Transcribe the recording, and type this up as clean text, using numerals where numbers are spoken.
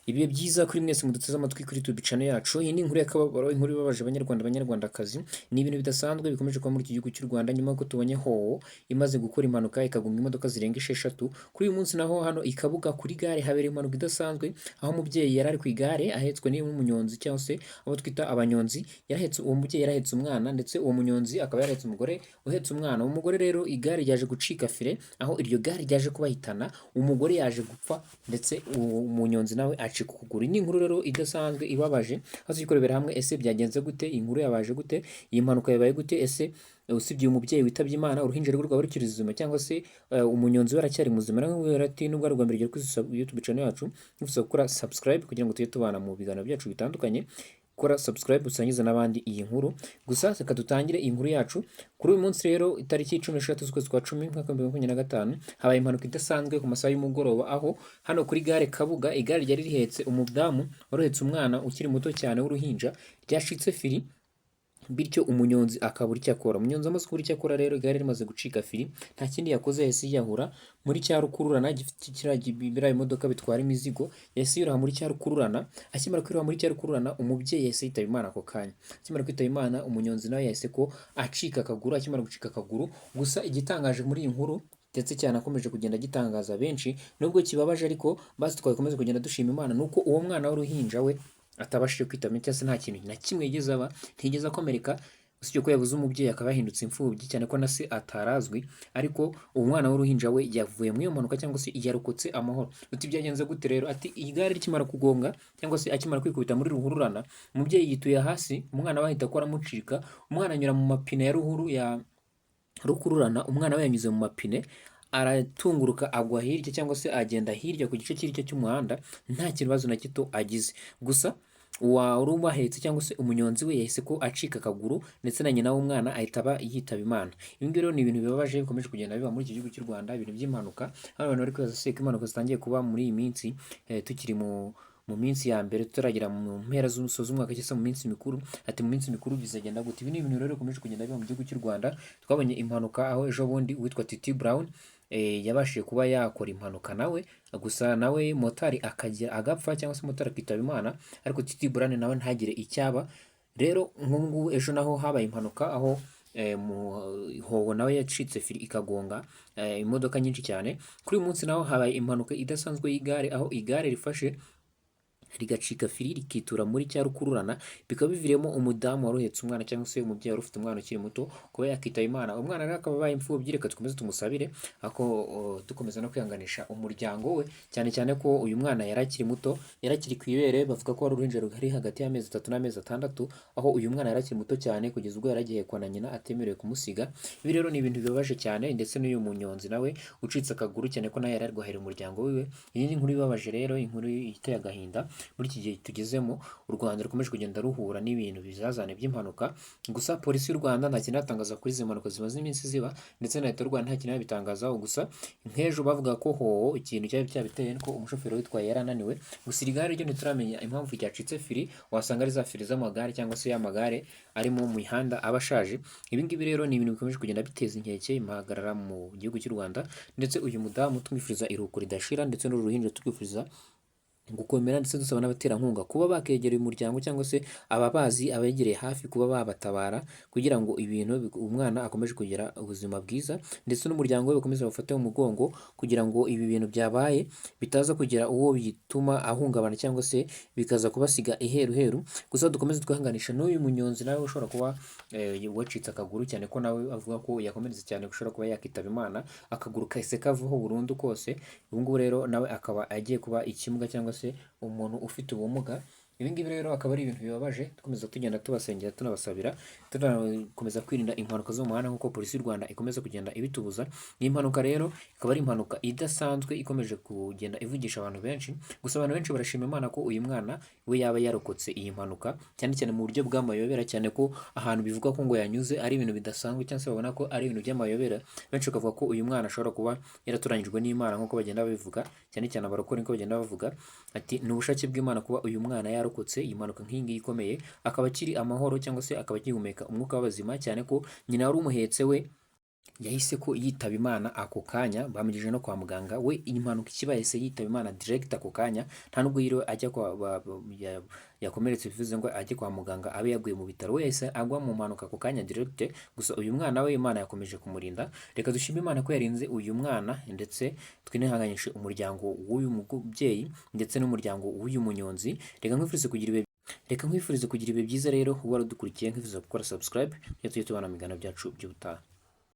Ibihe byiza kuri mwese muduteze amatwi kuri YouTube channel yacu. Iyi ni inkuru y'akababaro, inkuru ibabaje Abanyarwanda, Abanyarwandakazi. Ni ibintu bidasanzwe bikomeje kuba muri iki gihugu cy'u Rwanda nyuma y'uko tubonye Howo imaze gukora impanuka ikagonga imodoka zirenga 6. Kuri uyu munsi naho hano i Kabuga kuri gare habereye impanuka idasanzwe, aho umubyeyi yari ari ku igare ahetswe n'umunyonzi cyangwa se abo twita abanyonzi, yarahetse uwo mubyeyi yarahetse umwana, ndetse uwo munyonzi akaba yarahetse umugore uhetse umwana. Uwo mugore rero igare ryaje gucika fire, aho iryo gare ryaje kubahitana, umugore yaje gupfa ndetse uwo munyonzi nawe acika ukuguru. Iyi ni inkuru rero idasanzwe ibabaje, aho turi kurebera hamwe: ese byagenze gute? Iyi nkuru yabaje gute? Iyi mpanuka yabaye gute? Ese usibye uyu mubyeyi witabye Imana, uruhinja rwe rwaba rukiri ruzima, cyangwa se umunyonzi we aracyari muzima? Nawe ati nubwo ari ubwa mbere ugiye kuri YouTube channel yacu, nifuza gukora subscribe kugira ngo tujye tubana mu biganiro byacu bitandukanye. Kora subscribe, usangize n'abandi iyi nkuru. Gusa reka dutangire iyi nkuru yacu. Kuri uyu munsi rero, itariki 16 z'ukwezi kwa 10, umwaka wa 2025, habaye impanuka idasanzwe ku masaha y'umugoroba, aho hano kuri gare Kabuga igare ryari rihetse umudamu wari uhetse umwana ukiri muto cyane w'uruhinja ryacitse firi, bityo umunyonzi akabura icyo akora. Umunyonzi amaze kubura icyo akora rero, igare rimaze gucika firi, nta kindi yakoze, yahise yiyahura muri cya rukururana gifite kiriya biriya bimodoka bitwara imizigo, yahise yiroha muri cya rukururana. Akimara kwiroha muri cya rukururana, umubyeyi yahise yitaba Imana ako kanya. Akimara kwitaba Imana, umunyonzi nawe yahise ko acika akaguru. Akimara gucika akaguru, gusa igitangaje muri iyi nkuru, ndetse cyane akomeje kugenda gitangaza benshi, nubwo kibabaje ariko basi twakomeza kugenda dushima Imana, nuko uwo mwana w'uruhinja we atabashije kwitaba, cyangwa se nta kintu na kimwe yigeze aba, ntiyigeze akomereka, usibye ko yabuze umubyeyi akaba yahindutse imfubyi, cyane ko na se atarazwi. Ariko uwo mwana w'uruhinja we yavuye muri iyo mpanuka, cyangwa se yarokotse amahoro. Uti byagenze gute rero? Ati igare rikimara kugonga, cyangwa se akimara kwikubita muri ruhururana, umubyeyi yituye hasi, umwana we ahita ko aramucika. Umwana anyura mu mapine ya ruhuru ya rukururana, umwana we yanyuze mu mapine aratunguruka agwa hirya, cyangwa se agenda hirya ku gice cy'iryo cy'umuhanda, nta kibazo na gito agize. Gusa uwari ubahetse cyangwa se umunyonzi we yahise ko acika akaguru, ndetse na nyina w'umwana ahita aba yitaba Imana. Ibi ngibi rero ni ibintu bibabaje bikomeje kugenda biba muri iki gihugu cy'u Rwanda, ibintu by'impanuka. Hano abantu bari kwibaza se ko impanuka zitangiye kuba muri iyi minsi, tukiri mu minsi ya mbere, tutaragera mu mpera z'umusozi w'umwaka cyangwa se mu minsi mikuru, ati mu minsi mikuru bizagenda gute? Ibi ni ibintu rero bikomeje kugenda biba mu gihugu cy'u Rwanda. Twabonye impanuka aho ejo bundi uwitwa Titi Brown yabashije kuba yakora impanuka nawe, gusa nawe motari akagira agapfa, cyangwa se motari akitaba Imana, ariko Titi Brown nawe ntagire icyaba. Rero nk'ubu ngubu ejo naho habaye impanuka aho Howo nawe yacitse firi ikagonga imodoka nyinshi cyane. Kuri uyu munsi naho habaye impanuka idasanzwe y'igare, aho igare rifashe rigacika firi rikitura muri cya rukururana, bikaba biviriyemo umudamu wari uhetse umwana, cyangwa se umubyeyi wari ufite umwana ukiri muto, kuba yakitaba Imana. Umwana rero akaba abaye imfubyi. Reka dukomeze tumusabire, ariko dukomeza no kwihanganisha umuryango we, cyane cyane ko uyu mwana yari akiri muto, yari akiri ku ibere. Bavuga ko wari uruhinja ruri hagati y'amezi 3 n'amezi 6, aho uyu mwana yari akiri muto cyane kugeza ubwo yari agihekwa na nyina atemerewe kumusiga. Ibi rero ni ibintu bibabaje cyane, ndetse n'uyu munyonzi nawe ucitse akaguru, cyane ko nawe yari ari guhahira umuryango wiwe. Iyi ni inkuru ibabaje rero, inkuru iteye agahinda muri iki gihe tugezemo, u Rwanda rukomeje kugenda ruhura n'ibintu bizazane by'impanuka. Gusa Polisi y'u Rwanda nta kintu iratangaza kuri izi mpanuka zimaze iminsi ziba, ndetse na Leta y'u Rwanda nta kintu irabitangazaho. Gusa nk'ejo bavuga ko Howo ikintu cyari cyabiteye ko umushoferi witwaye yari ananiwe. Gusa iri gare ryo ntituramenya impamvu ryacitse firi, wasanga ari za firi z'amagare, cyangwa se y'amagare ari mu mihanda aba ashaje. Ibi ngibi rero ni ibintu bikomeje kugenda biteza inkeke, impagarara mu gihugu cy'u Rwanda. Ndetse uyu mudamu tumwifuriza iruhuko ridashira, ndetse n'uru ruhinja twifuriza gukomera, ndetse dusaba n'abaterankunga kuba bakegera uyu muryango, cyangwa se ababazi, abegereye hafi, kuba babatabara kugira ngo ibintu umwana akomeze kugira ubuzima bwiza, ndetse n'umuryango we bakomeze bafate mu mugongo, kugira ngo ibi bintu byabaye bitaza kugira uwo bituma ahungabana, cyangwa se bikaza kubasiga iheruheru. Gusa dukomeze twihanganisha n'uyu munyonzi nawe ushobora kuba wacitse akaguru, cyane ko nawe avuga ko yakomeretse cyane, ushobora kuba yakitaba Imana, akaguru kahise kavaho burundu kose. Ubu ngubu rero nawe akaba agiye kuba ikimuga, cyangwa se umuntu ufite ubumuga. Ibi ngibi rero akaba ari ibintu bibabaje. Dukomeza tugenda tubasengera, tunabasabira, tunakomeza kwirinda impanuka zo mu muhanda nk'uko Polisi y'u Rwanda ikomeza kugenda ibitubuza. Iyi mpanuka rero ikaba ari impanuka idasanzwe ikomeje kugenda ivugisha abantu benshi. Gusa abantu benshi barashima Imana ko uyu mwana we yaba yarokotse iyi mpanuka, cyane cyane mu buryo bw'amayobera, cyane ko ahantu bivugwa ko ngo yanyuze ari ibintu bidasanzwe, cyangwa se babona ko ari ibintu by'amayobera. Benshi bakavuga ko uyu mwana ashobora kuba yaratoranyijwe n'Imana, nk'uko bagenda babivuga, cyane cyane abarokore niko bagenda bavuga, ati ni ubushake bw'Imana kuba uyu mwana yarokotse iyi mpanuka nk'iyi ngiyi ikomeye, akaba akiri amahoro, cyangwa se akaba agihumeka umwuka w'abazima, cyane ko nyina wari umuhetse we Yahise ko yitaba Imana ako kanya, bamugejeje no kwa muganga. We iyi mpanuka ikibaye se yitaba Imana direct ako kanya, nta nubwo yiriwe ajya kwa yakomeretse bivuze ngo ajye kwa muganga abe yaguye mu bitaro. We yahise agwa mu mpanuka ako kanya direct. Gusa uyu mwana we Imana yakomeje kumurinda. Reka dushime Imana ko yarinze uyu mwana, ndetse twinihanganishe umuryango w'uyu mubyeyi ndetse n'umuryango w'uyu munyonzi. Reka nkwifurize kugira ibihe byiza rero, uba waradukurikiye, nkwifuriza gukora subscribe kugira tujye tubana mu biganiro byacu by'ubutaha.